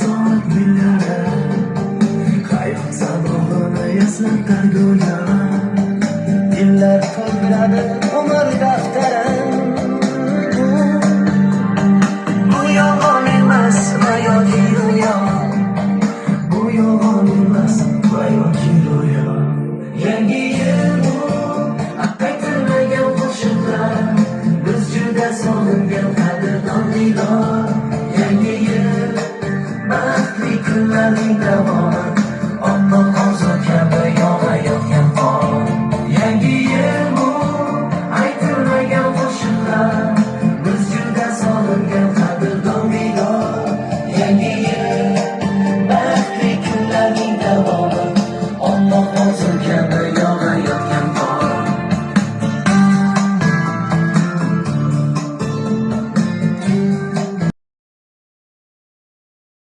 Soat millari hayot sabog'ini eslatar go'yo. Yillar to'ldiradi umr daftarin. Bu yolg'on emas va yoki ro'yo, bu yolg'on emas va yoki ro'yo. Yangi yil bu aytilmagan qo'shiqlar, biz juda sog'ingan qadrdon diydor. Yangi yil baxtli kunlarning davomi.